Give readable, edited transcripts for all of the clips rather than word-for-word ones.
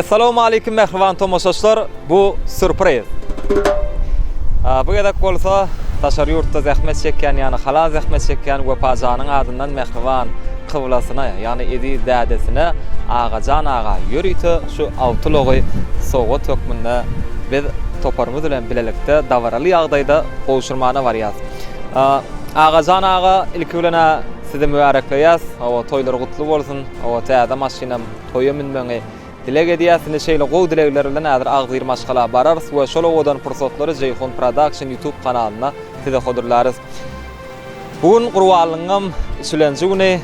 Essalawmaleýkim mähriban tomaşaçylar, bu sýurpriz. Bu gezek bolsa daşary ýurtda zähmet çekýän, ýagny halal zähmet çekýän Wepajanyň adyndan mähriban kyblasyna, ýagny eziz dädesine Agajan aga ýörite şu awtoulagy sowgat hökmünde biz toparymyz bilen bilelikde dabaraly ýagdaýda gowşurmana barýas. Agajan aga ilki bilen-ä sizi mübärekleýäs. Hawa, toýlar gutly bolsun. Hawa, täze maşynam toýa münmegiňi dileg edýäs. Indi şeýle gowy dilegler bilen häzir agzybir maşgala bararys we şol owadan pursatlary Jeýhun Production YouTube kanalynda size hödürläris. Bu gün Gurbanlygyňam üçülenji güni.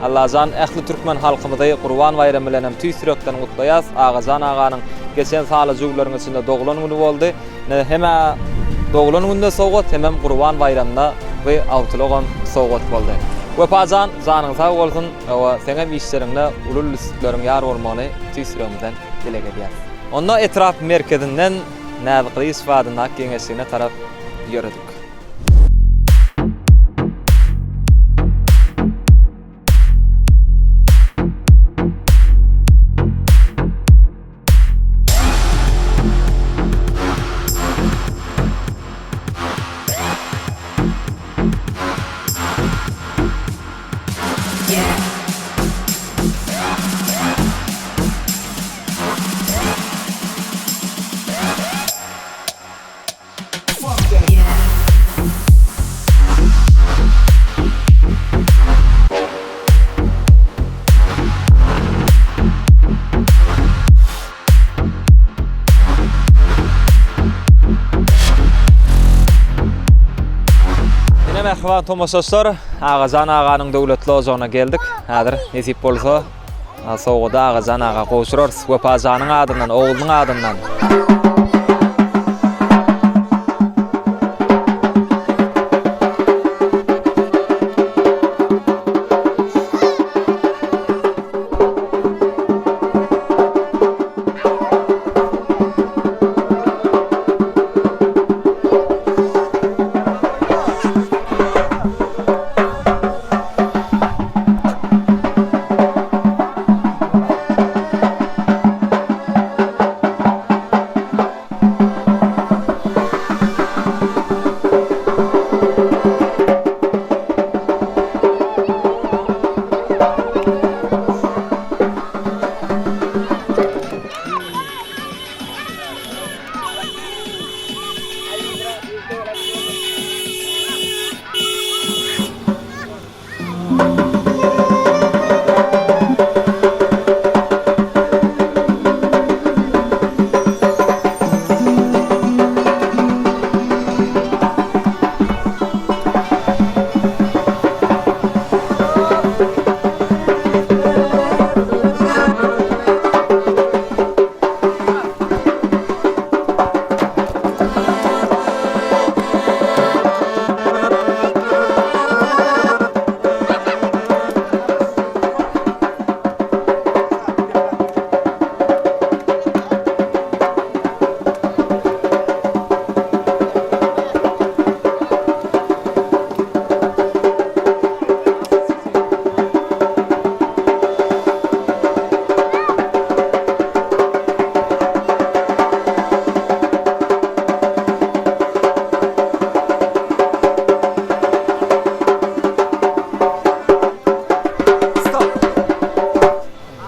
Allajan ähli türkmen halkymyzy Gurban baýramy bilenem tüýs ýürekden gutlaýas. Agajan aganyň geçen saly jüwleriň içinde doglan güni boldy. Ine hem-ä doglan günde sowgat hemem Gurban baýramynda bu awtoulagam sowgat boldy. Wepajan janyň sag bolsun we seňem işleriňde uly üstünlikleriň ýar bolmagyny tüýs ýüregimizden dileg edýäris. Onda etrap merkezinden Näzik Gylyjow adyndaky geňeşligine tarap ýöredik. Ine mähriban tomaşaçylar, Agajan aganyň döwletli ojagyna geldik. Häzir nesip bolsa Sowgady Agajan aga gowşurarys. Wepajanyň adyndan, oglunyň adyndan.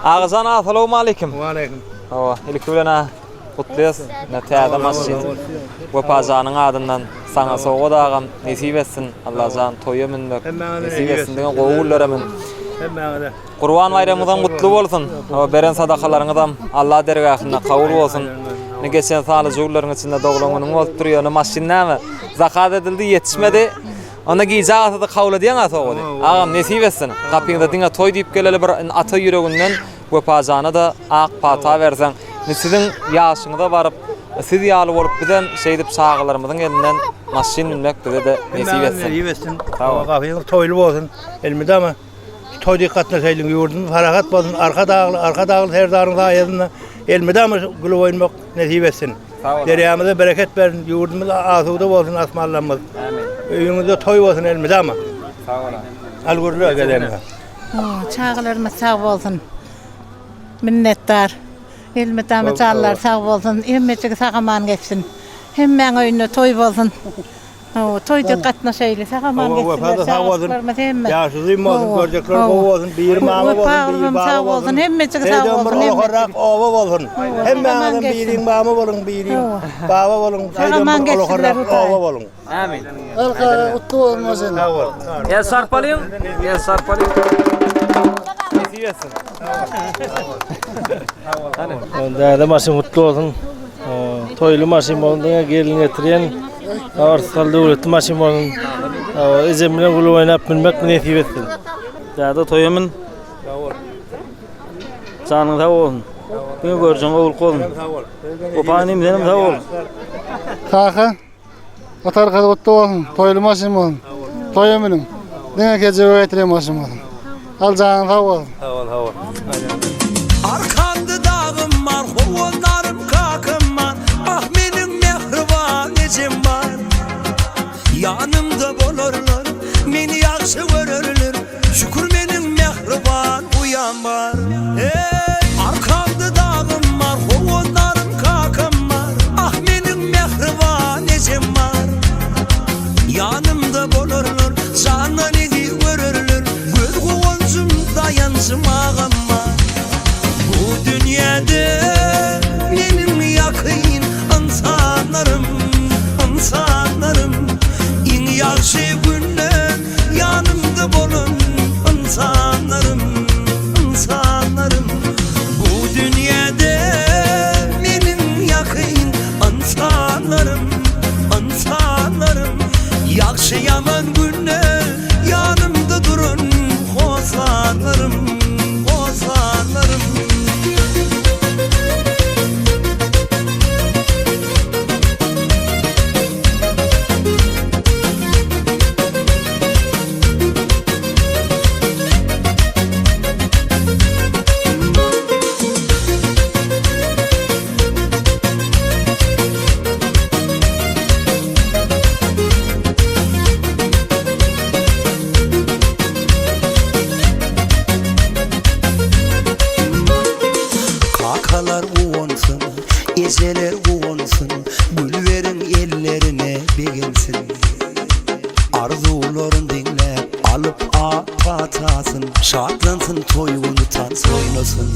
Agajan aga salowmaleýkim. Waleýkim. Hawa, ilki bilen a gutlaýas. Ine täze maşyn. Wepajanyň adyndan saňa sowgat agam nesip etsin. Allajan toýa münmek nesip etsin. Diňe gowy günlere mün. Hemmäňize. Gurban baýramyňyzam gutly bolsun. Beren sadakalaryňyzam Alla dergähinde kabul bolsun. Ine geçen salyjy günleriň içinde doglan günüň bolupdyr, ýöne maşyn näme? Zakaz edildi, ýetişmedi. Onda gije agasa-da kabul edýäň-ä sowgady. Agam nesip etsin. Gapyňyza diňe toý diýip geleli bir ata ýüreginden Wepajana-da ak pata berseň. Indi siziň ýaşyňyza baryp, siz ýaly bolup bizem şeýdip çagalarymyzyň elinden maşyn münmek bize-de nesip etsin. Nesip etsin. Gapyňyz toýly bolsun. Elmydama Toý diýip gatnaşaýlyň ýurdumyz parahat bolsun Arkadagly Arkadagly Serdaryň saýasynda elmydama gülüp oýnamak nesip etsin. Derýamyza bereket bersin ýurdumyz asuda bolsun asmanlarymyz. Öýüňizde toý bolsun elmydama. Sag boluň. Al gürle geleniňe. Çagalarymyz sag bolsun. Minnetdar. Elmydama janlary sag bolsun, hemmejigi sag-aman geçsin. Hemmäň öýünde toý bolsun. Hawa, toýda gatnaşaýly, sag-aman geçsinler çagajyklarymyz hemme. Ýaşy uzyn bolsun, görjekleri gowy bolsun, biri mama bolsun, biri baba bolsun. Hemmejigi sag bolsun, hemmejigi. Olarrak oba bolsun. Hemmäňizem biriň mama boluň, biriň baba boluň, şeýdem bir olarrak oba boluň. Amin. Halka gutly bolsun maşyn. Sag bol. El sarpalyň. El sarpalyň. Nesip etsin. Däde maşyn gutly bolsun. Toýly maşyn bolsun diňe gelin getirýän. Arsal döwletli maşyn bolsun. Ejem bilen gülüp oýnap münmek nesip etsin. Däde toýa mün. Janyň sag bolsun. Diňe görjeň gowulyk bolsun. Opa inim senem sag bol. Kaka Ata arkasy gutly bolsun. Toýly maşyn bolsun. Toýa münüň. Diňe kejebe getirýän maşyn bolsun. Al janyň sag bolsun. Sag bol, sag bol. Arkamda dagym bar, howandarym kakam bar, Ah meniň mähriban ejem bar. Ýanymda bolarlar, meni ýagşy görerler, Şükür meniň mähriban uýam bar. Eý, arkamda dagym bar, howandarym kakam bar, Ah meniň mähriban ejem bar. Ýanymda bolarlar, jandan eziz görerler, Göz guwanjym, daýanjym agam bar. Bu dünýäde meniň ýakyn ynsanlarym, ynsanlarym, Iň ýagşy günde ýanymda bolan ynsanlarym, ynsanlarym. Bu dünýäde meniň ýakyn ynsanlarym, ynsanlarym, Ýagşy-ýaman günde ýanymda duran hossarlarym, hossarlarym. Kakalar guwansyn, ejeler guwansyn, Gül beriň ellerine begensin. Arzuwlaryn diňläp, alyp ak patasyn, Şatlansyn toý güni tans oýnasyn.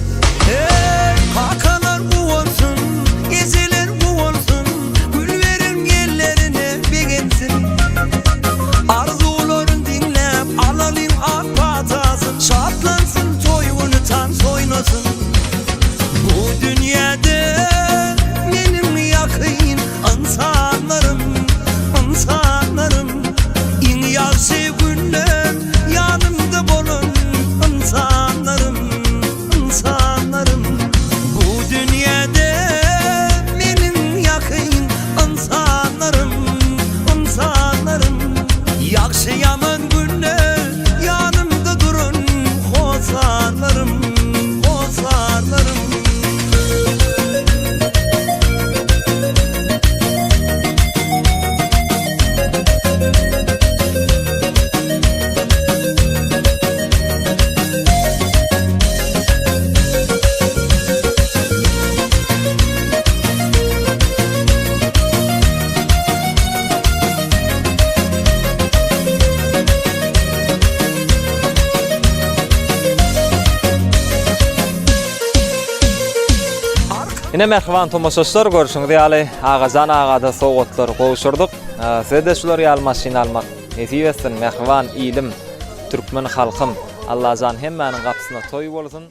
Heý, kakalar guwansyn, ejeler guwansyn, Gül beriň ellerine begensin. Arzuwlaryn diňläp, alalyň ak patasyn, Şatlansyn toý güni tans oýnasyn. Bu dünýäde meniň ýakyn ynsanlarym, ynsanlarym, Iň ýagşy günler ýanymda bolan ynsanlarym, ynsanlarym. Bu dünýäde meniň ýakyn ynsanlarym, ynsanlarym, Ýagşy-ýaman günde ýanymda duran hossarlarym, hossarlarym. Ine mähriban tomaşaçylar görşüňiz ýaly Agajan agada sowgatlary gowşurdyk. Size-de şular ýaly maşyn almak nesip etsin mähriban ilim, türkmen halkym. Allajan hemmäniň gapysyna toý bolsun.